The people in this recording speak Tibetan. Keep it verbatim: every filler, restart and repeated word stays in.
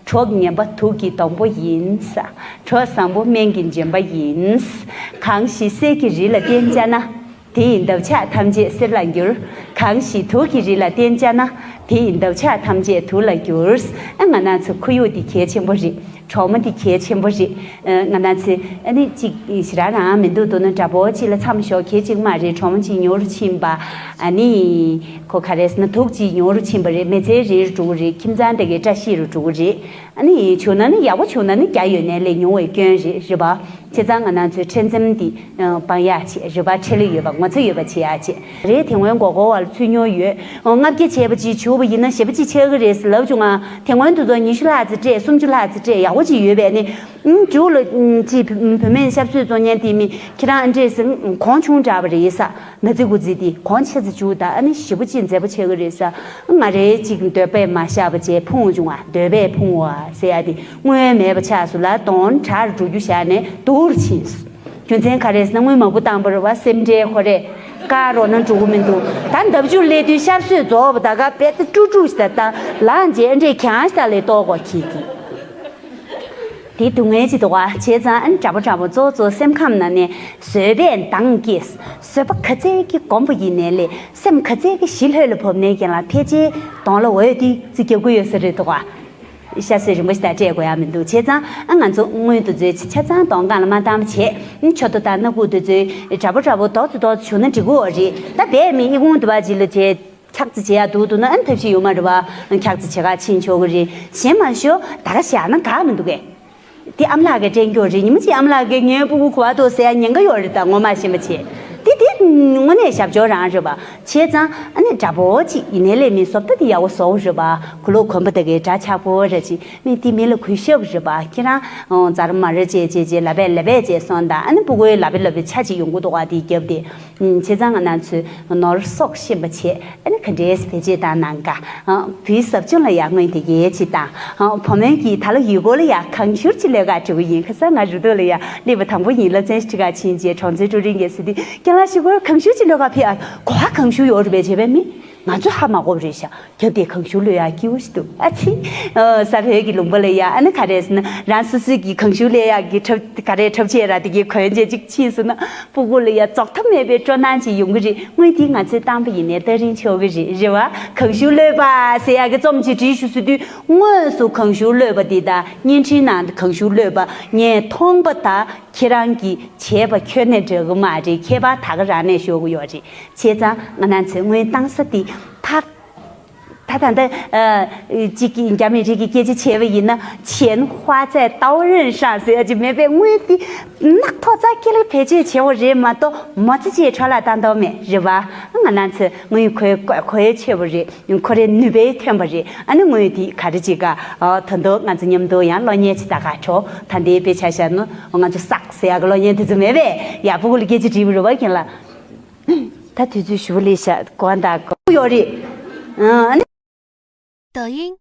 གྲོགས་ངན་པ་དུག་གི་སྡོང་པོ་ཡིན། གྲོགས་བཟང་པོ་སྨན་གྱི་འདྲེན་པ་ཡིན། གང་ཞིག་གསེར་གྱི་རི་ལ་བརྟེན་བྱས་ན། དེ་ཡི་འདབ་ཆགས་ཐམས་ཅད་གསེར་ལ་འགྱུར། གང་ཞིག་དུག་གི་རི་ལ་བརྟེན་བྱས་ན། དེ་ཡི་འདབ་ཆགས་ཐམས་ཅད་དུག་ལ་འགྱུར། ཨ་ང་རང་ཚོ་ཁོར་ཡུག་འདི་གལ་ཆེན་པོ་རེད། གྲོགས་མོ་འདི་གལ་ཆེན་པོ་རེད། ཨ་ང་རང་ཚོས་ཨ་ནི་གཅིག་ཞེ་དྲག་རང་མི་འདུག་འདུག་ན་འདྲ་པོ་གཅིག་ལ་མཚམས་ཞོག་གལ་གཅིག་མ་རེད། གྲོགས་མོ་གཅིག་ཉོ་རུ་ཕྱིན་པ། ཨ་ནི་ཁོ་ག་རེ་ཟེར་ན་དུག་གཅིག་ཉོ་རུ་ཕྱིན་པ་རེད། མི་ཚེ་རིང་རུ་འགྲོ་གི་རེད། ཁྱིམ་ཚང་དེ་གའི་བཀྲ་ཤིས་རུ་འགྲོ་གི་རེད། ཨ་ནི་བྱུང་ན་ནི་ཡག་པོ་བྱུང་ན་ནི་རྒྱ་ཡོད་ནའི་ལས་ཉུང་བའི་སྐྱོན་རེད། རེད་པ། བྱས་ཙང་ང་རང་ཚོའི་ཁྲལ་འཛེམ་འདི་སྤང་ཡག་བྱེད། རེད་པ། ཁྲལ་ལས་ཡོད་པ་ངོ་ཚ་ཡོད་པ་བྱེད་ཡག་བྱེད་རེད། དེ་སྔོན་མགོ་སྐོར་བ་ལ་ཚུར་ཉོ་ཡོད། ལྔ་བརྒྱ་བྱས་པ་ཅིག་བྱུག་པ་ཡིན་ན་ཞེ་པོ་ཅིག་ཆགས་ཀྱི་རེད་ཟེར་ལབ་བྱུང་ང་། དེ་སྔོན་དུ་ཚོ་ཉི་ཤུ་ལྷག་ཙམ་སྤྲད། སུམ་ཅུ་ལྷག་ཙམ་སྤྲད། ཡག་པོ་ཅིག་ཡོད་པས་ནི། མཇུག་ལ་ཅིག་བུད་མེད་ཞབས་བསུ་གཙོ་ཉན་དེ་མི་ཁྱེད་རང་ཨ་འདྲས་ཟེར་གོང་ཆུང་དྲགས་པ་རེད་ས། ན་ཚི་གུ་ཚི་དེ་གོང་ཆེ་ཚ་བཅུག་ད་ཨ་ནི་ཞེ་པོ་ཅིག་མཛེས་པོ་ཆགས་ཀྱི་རེད་ས། ང་རེ་ཅིག་འདོད་པས་མ་བཞག་པ་བྱས་ཕུང་བྱུང་བ། འདོད་པས་ཕུང་བ་ཟེར་ཡ་དེ་དངུལ་མེད་པ་ཆགས་སུ་ལ་དོན་དྲག་རུ་འགྲོ་རྒྱུ་བཞག་ནས་སྡུག་རུ་ཕྱིན་སོང་། རྒྱུ་མཚན་ག་རེ་ཟེར་ན་དངུལ་མང་པོ་བཏང་པ་རེད་བ། སེམས་ཁྲལ་ཁོ་རེ་བཀག་རོགས་གནང་འགྲོ་གི་མི་འདུག་ད་འདབ་ཆུ་སླེབས་དུས་ཤར་སོས་རྫོགས་པ་ད་ག་པད་ཏི་ཀྲུག་ཀྲུག་ཞིག་ད་ལངས་རྗེས་ཨ་འདྲས་གྱང་ཞིག་ད་ལས་ལྟོགས་གོ་ཁྱེད་ཀྱིས། དེ་སྡུག་བསྔལ་ཅིག་འདུག་བ། བྱས་ཙང་ཨ་ནི་འདྲ་པོ་འདྲ་པོ་གཙོ་བོ་གཙོ་སེམས་ཁམས་ནང་ནས་བཟོད་པས་མདངས་སྐྱེས། བཟོད་པ་ག་ཚད་ཀྱིས་སྒོམ་པ་ཡིན་ནའི་ལས་སེམས་ག་ཚད་ཀྱིས་ཞི་ལྷོད་ལ་བབས་ནའི་རྐྱེན་ལ་ཕལ་ཆེར་གདོང་ལ་འོད་ཏིག་ཙི་རྒྱག་གི་ཡོད་ས་རེད་འདུག་བ། ཤ་སོས་རིན་པོ་ཆེ་དང་སྤྲད་དགོས་ཡ་མི་འདུག་བྱས་ཙང་ཨ་ང་ཚོ་དངུལ་དེ་ཚོའི་ཆ་ཚང་གདོང་སྒང་ལ་མ་བཏང་བ་བྱས། མཆུ་ཏོ་དང་སྣ་ཁུག་དེ་ཚོའི་འདྲ་པོ་འདྲ་པོ་རྡོག་ཙི་རྡོག་ཙི་བྱུང་ན་འགྲིག་གི་ཡོད་རེད། ད་བས་མི་ཨི་ཁུང་དུ་བ་ཅིག་ལ་བྱས། འཁྱག་ཙི་བྱེད་ཡ་འདུག་འདུག་ན་ཨ་ནི་ཐབས་ཤེས་ཡོད་མ་རེད་བ། འཁྱག་ཙི་བྱེད་ག་ཕྱིན་ཆོག་གི་རེད། གཞན་མ་ཞོ་ད་ག་བཞག་ན་དགའ་མི་འདུག་གས། དེ་ཨ་མ་ལགས་ཀྱིས་སྤྲད་མཁན་རེད། ཉི་མ་གཅིག་ཨ་མ་ལགས་ཀྱིས་ངའི་སྤུ་གུ་ག་པར་འདུག་ཟེར་ཡ་ཉེན་ཁ་ཡོད་རེད། ད་ངོ་མ་ཤེས་པ་བྱས། དེ་དེ་དངོས་གནས་ཞབས་ཕྱོགས་རང་རེད་བ། བྱས་ཙང་ཨ་ནི་འདྲ་པོ་ཅིག་ཡིན་ནའི་ལས་མི་བཟོ་ལྟ་དེ་ཡག་པོ་བཟོ་རེད་བ། གོས་ལོག་གོན་པ་དེ་གའི་འདྲ་ཆགས་པོ་རེད་ཅིག་མི་དེ་མི་ལ་གུས་ཞབས་རེད་བ། ཁྱེད་རང་ཨོ་ཛར་མ་རེད་ཅེས་ཅེས་ཅེས་ལབ་པས་ལབ་པས་ཅེས་སོང་ད་ཨ་ནི་སྤུ་གུའི་ལབ་པས་ལབ་པས་ཆ་ཅིག་ཡོང་གི་འདུག་བ། དེ་རྒྱབ་དེ། བྱས་ཙང་ང་རང་ཚོས་ནོར་སོགས་ཤེས་པ་བྱས། ཨ་ནི་ག་འདྲས་བེད་སྤྱོད་བཏང་གནང་ག་བུའི་ཟབ་སྦྱོང་ལ་ཡང་སྔོན་དེ་གས་ཅིག་དང་། བུ་མོའི་གིས་ད་ལོ་ཡུལ་སྐོར་ལ་ཡང་གངས་ཤུར་ཅིག་ལོས་ག་འགྲོ་གི་ཡིན། ཁ་སང་ང་རུ་ཐོག་ལ་ཡང་སླེབས་པ་དང་པོ་ཡིན། སློབ་ཚན་ཁྲིད་ག་ཕྱིན་རྗེས་གྲོང་ཚོའི་ཀྲུའུ་རིན་གྱིས་ཟེར་དུས་རྒན་ལགས་ཞུ་སྐོར་གངས་ཤུར་ཅིག་ལོས་ག་ཕེབས་ཨ། གོ་བ་གངས་ཤུར་ཡོད་རེད་པས་བྱས་པས་མི་ང་ཚོ་ཧ་མ་གོ་བ་རེད་ཤག་རྒྱབ་དེ་གངས་ཤུར་ལོས་ཡག་སྐྱིད་པོ་ཞིག་འདུག་ཨ་ཙི། ཨ་ས་བོད་ཀྱི་ལུང་པ་ལ་ཡ་ཨ་ནི་ག་རེ་ཟེར་ན་རང་སོ་སོའི་གི་གངས་ཤུར་ལོས་ཡག་གི་འཁྲབ་ག་རེ་འཁྲབ་ཆས་ར་དེ་གའི་གོན་ཆས་ཅིག་ཕྱིས་སོང་ན་སྤུ་གུ་ལ་ཡ་རྫོགས་མཐའ་མེད་པའི་སྤྲོ་སྣང་ཅིག་ཡོང་གི་རེད། དངུལ་དེ་ང་ཚོས་བཏང་པ་ཡིན་ནའི་ཏ་རིང་ཆོག་གི་རེད། རེད་བ། གངས་ཤུར་ལོས་པ་ཟེར་ཡག་གི་རྩོམ་ཅིག་བྲིས་ཞུ་སྲིད་དུས་དངོས་སུ་གངས་ཤུར་ལོས་པ་དེ་དང་བརྙན་འཕྲིན་ནང་གངས་ཤུར་ལོས་པ་ངས་མཐོང་པ་དང་ཁྱེད་རང་གིས་བྱས་པ་ཁྱོན་ནས་འདྲ་གི་མ་རེད། ཁྱད་པར་ད་ག་རང་ནས་ཤོར་གི་ཡོད་རེད། བྱས་ཙང་ང་རང་ཚོས་དངུལ་བཏང་ས་དེ་ཕག་ད་ད་ལྟ་ཨ་གཅིག་གིས་རྒྱ་མི་རིགས་ཀྱི་སྐད་ཆ་བྱས་པ་ཡིན་ན་钱花在刀刃上ཟེར་ཡ་ཅིག་མེད་པས། དངུལ་འདི་ནག་ཐོག་རྩ་ཀེ་ལི་བེད་སྤྱོད་བྱེད་འོ་རེད་མ་གཏོགས་མ་ཙི་ཅེས་འཕྲོ་བརླག་བཏང་དོགས་མེད་རེད་བ། ང་རང་ཚོས་དངུལ་ཁོའི་གོ་གོ་ཡའི་ཆེ་བ་རེད། ཁོ་རའི་ནུས་པའི་ཐོན་པ་རེད། ཨ་ནི་དངུལ་འདི་ག་རེ་ཅིག་ག་ཨ་ད་དུང་ང་ཚོ་མཉམ་དུ་ཡང་གློག་བརྙན་ཅིག་ལྟ་ག་འགྲོ། ད་འདི་དཔེ་ཆ་བཞག་ན་ང་ཚོ་སག་ཟེར་ཡ་གི་གློག་བརྙན་དེ་ཚོ་མེད་པས། ཡག་པོ་གུ་ལ་སྐད་ཆ་དྲིས་པ་རེད་བ་རྒན་ལགས། ད་དུས་ཚོད་ཞུ་ལས་ཤག་གོ་འདའ་གོ་ཡོད་རེད། ཨ་ནི། 抖音